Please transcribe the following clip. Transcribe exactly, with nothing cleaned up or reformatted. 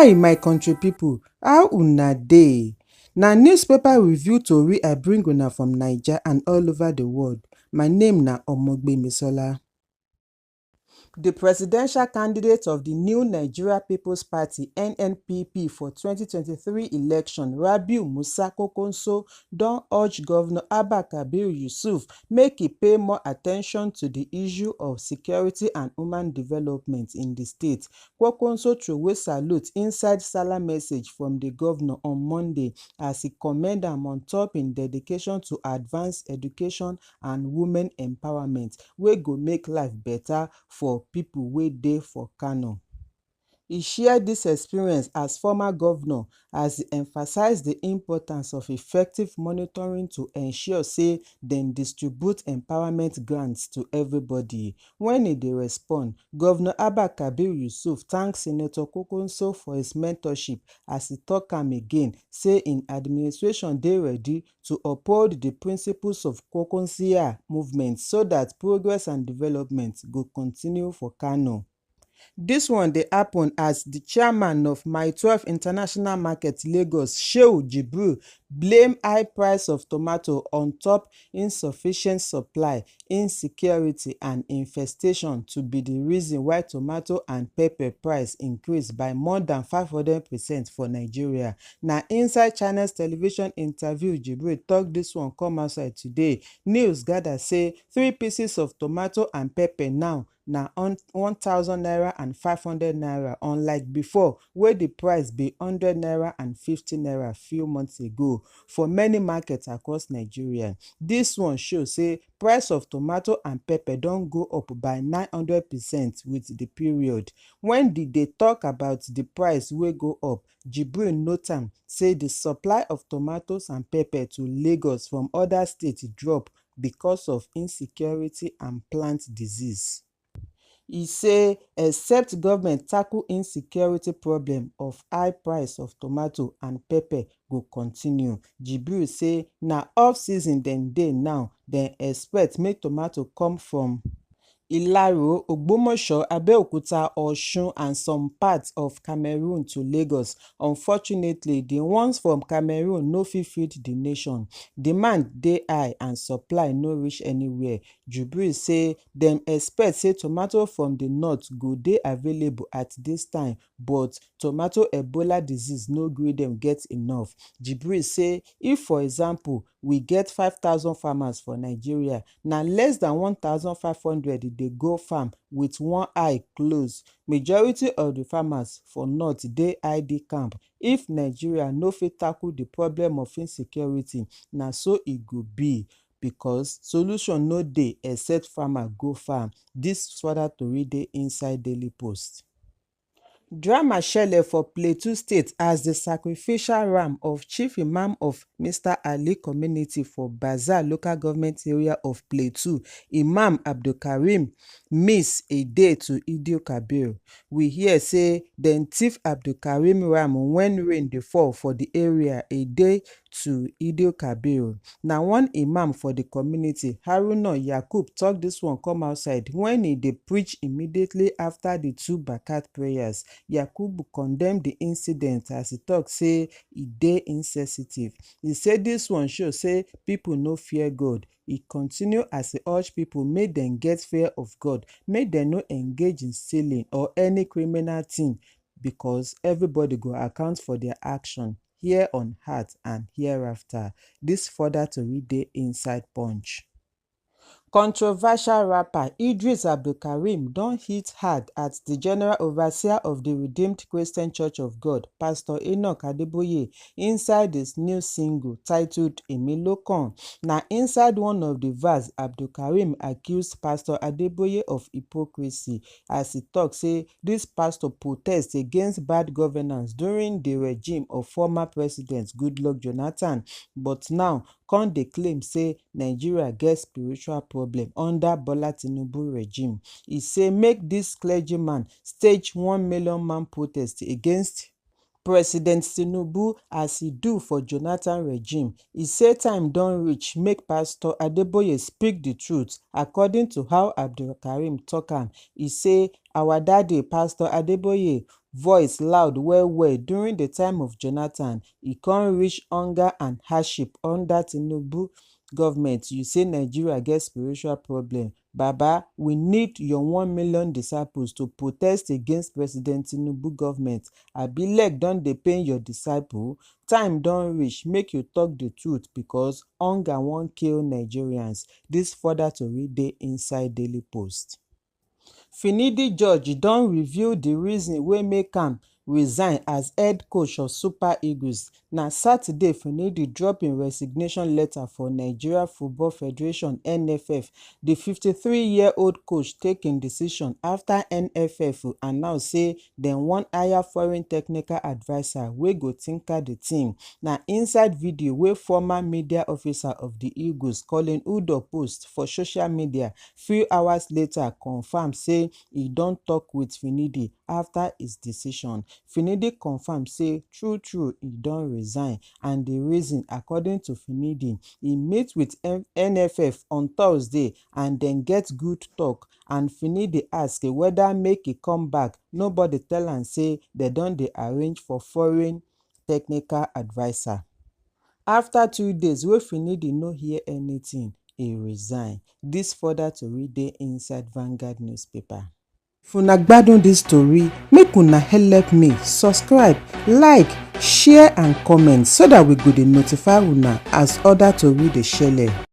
Hi, my country people, how una dey? Na newspaper review tori I bring una from Naija and all over the world. My name na Omogbemisola. The presidential candidate of the New Nigeria People's Party, N N P P, for twenty twenty-three election, Rabiu Musa Kokonso, don urge Governor Abba Kabir Yusuf make e pay more attention to the issue of security and human development in the state. Kokonso throway salute inside Salah message from the governor on Monday as he commend am on top im dedication to advance education and women empowerment wey go make life better for people wey dey for Kano. He share this experience as former governor as he emphasize the importance of effective monitoring to ensure say dem distribute empowerment grants to everybody. When he dey respond, Governor Abba Kabir Yusuf thank Senator Kokonso for his mentorship as he talk am again say im administration dey ready to uphold the principles of Kokonsiya movement so that progress and development go continue for Kano. This one dey happen as the chairman of Mile twelve International Market, Lagos, Shehu Jibril, blame high price of tomato on top insufficient supply, insecurity and infestation to be the reason why tomato and pepper price increase by more than five hundred percent for Nigeria. Na inside Channels Television interview Jibril talk this one come outside today. News gather say three pieces of tomato and pepper now na on one thousand naira and five hundred naira, unlike before wey the price be hundred naira and fifty naira few months ago for many markets across Nigeria. This one show say price of tomato and pepper don go up by nine hundred percent with the period. When they dey talk about the price wey go up, Jibril note am say the supply of tomatoes and pepper to Lagos from other states drop because of insecurity and plant disease. E say except government tackle insecurity problem of high price of tomato and pepper go continue. Jibril say na off season dem dey now, dem expect make tomato come from Ilaro, Ogbomosho, Abeokuta, Osun and some parts of Cameroon to Lagos. Unfortunately, the ones from Cameroon no fit feed the nation. Demand dey high and supply no reach anywhere. Jibril say dem expect say tomato from the north go dey available at this time, but tomato Ebola disease no gree dem get enough. Jibril say if, for example, we get five thousand farmers for Nigeria, na less than one thousand five hundred dey go farm with one eye close. Majority of the farmers for north dey I D camp. If Nigeria no fit tackle the problem of insecurity, na so e go be, because solution no dey except farmer go farm. This further tori dey inside Daily Post. Drama shele for Plateau State as the sacrificial ram of Chief Imam of Mister Ali community for Bazar local government area of Plateau, Imam Abdulkareem, miss a day to Idil Kabir. We hear say dem thief Abdulkareem ram when rain dey fall for the area a day to Idil Kabir. Na one imam for the community, Haruna Yakub, talk this one come outside when he dey preach immediately after the two Bakat prayers. Yakub condemn the incident as he talk say e dey insensitive. He say this one show say people no fear God. He continue as he urge people make dem get fear of God, make dem no engage in stealing or any criminal thing, because everybody go account for their action here on earth and hereafter. This further tori dey inside Punch. Controversial rapper Idris Abdulkareem don hit hard at the General Overseer of the Redeemed Christian Church of God, Pastor Enoch Adeboye, inside his new single titled Emi Lokan. Na inside one of the verse, Abdulkareem accused Pastor Adeboye of hypocrisy as he talk say this pastor protest against bad governance during the regime of former President Goodluck Jonathan, but now come dey claim say Nigeria get spiritual problem under Bola Tinubu regime. He say make this clergyman stage one million man protest against President Tinubu as he do for Jonathan regime. He say time don reach make Pastor Adeboye speak the truth, according to how Abdulkareem talk am. He say our daddy, Pastor Adeboye, voice loud well well during the time of Jonathan, e come reach hunger and hardship under Tinubu government. You say Nigeria get spiritual problem. Baba, we need your one million disciples to protest against President Tinubu government. Abi leg don dey pain your disciple? Time don reach make you talk the truth because hunger wan kill Nigerians. This further tori dey inside Daily Post. Finidi George don reveal the reason wey make am resign as head coach of Super Eagles. Na Saturday Finidi drop im resignation letter for Nigeria Football Federation, N F F. The fifty-three-year-old coach take im decision after N F F announce say dem wan hire foreign technical adviser wey go tinker the team. Na inside video wey former media officer of the Eagles, Colin Udoh, post for social media few hours later confam say e don talk with Finidi after his decision. Finidi confam say true true e don resign, and the reason, according to Finidi, e meet with N F F on Thursday and dem get good talk, and Finidi ask whether make e come back. Nobody tell am say dem don dey arrange for foreign technical adviser. After two days wey Finidi no hear anything, e resign. This further tori dey inside Vanguard newspaper. If una gbadun this tori, make una help me subscribe, like, share and comment so that we go dey notify una as other tori dey shele.